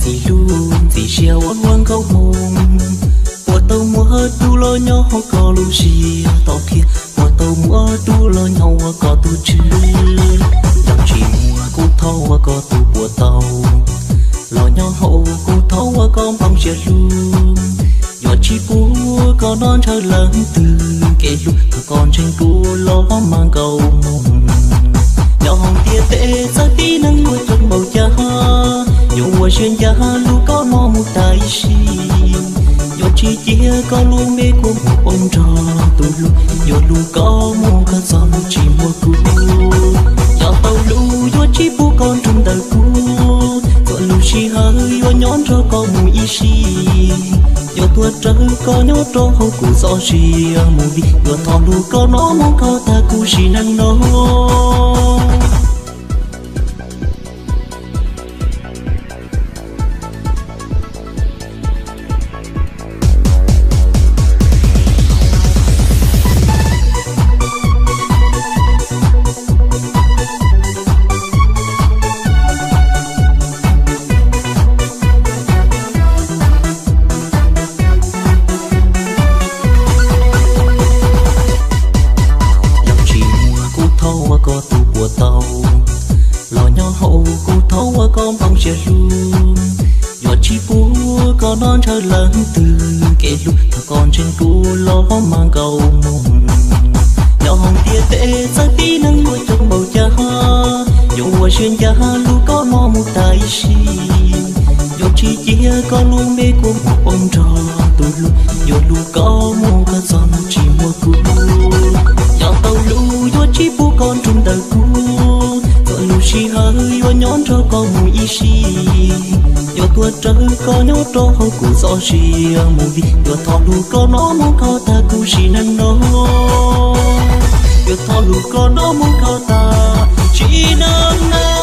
Ib lub ntxim siab ua luag nkauj hmoo, puas tau muaj dua los nyob hauv koj lub siab tau qhia, puas tau muaj dua los nyob ua koj tus tswv. Yog tsis muaj kuv thov ua koj tus puas tau, los nyob hauv kuv thov ua koj nplooj siab hlub. Yuav tsis pub koj noj ntshaw leej twg kev hlub, thov koj ntseeg kuv los mas nkauj hmoo. Nyob hauv ntiaj teb txawv tib neeg luag coob npaum cas, yuav ua siab ncaj hlub koj no mus tas ib sim. Yuav tsis cia koj lub me kua muag poob nrog tus hlub, yuav hlub koj mus koj txoj lub tsis muaj kuv. Yog tau hlub yuav tsis pub koj nrug ntawm kuv, txhua lub sij hawm yuav nyob nrog koj mus ib sim. Yuav tuag raws koj nyob rau hauv kuv txoj sia mus vim, yuav thov hlub koj no mus koj tag kuv sim neej no. Yog tsis muaj kuv thov ua koj tus puas tau, los nyob hauv kuv thov ua koj nplooj siab hlub. Yuav tsis pub koj noj ntshaw leej twg kev hlub, thov koj ntseeg kuv los mas nkauj hmoo. Nyob hauv ntiaj teb txawv tib neeg luag coob npaum cas, yuav ua siab ncaj hlub koj no mus tas ib sim. Yuav tsis cia koj lub me kua muag poob nrog tus hlub, yuav hlub koj mus koj txoj lub tsis muaj kuv. Yog tau hlub yuav tsis pub koj nrug ntawm kuv, txhua lub sij hawm yuav nyob nrog koj mus ib sim. Yuav tuag raws koj nyob rau hauv kuv txoj sia mus vim, yuav thov hlub koj no mus koj tag kuv sim neej no. Yuav thov hlub koj no mus koj tag sim neej no.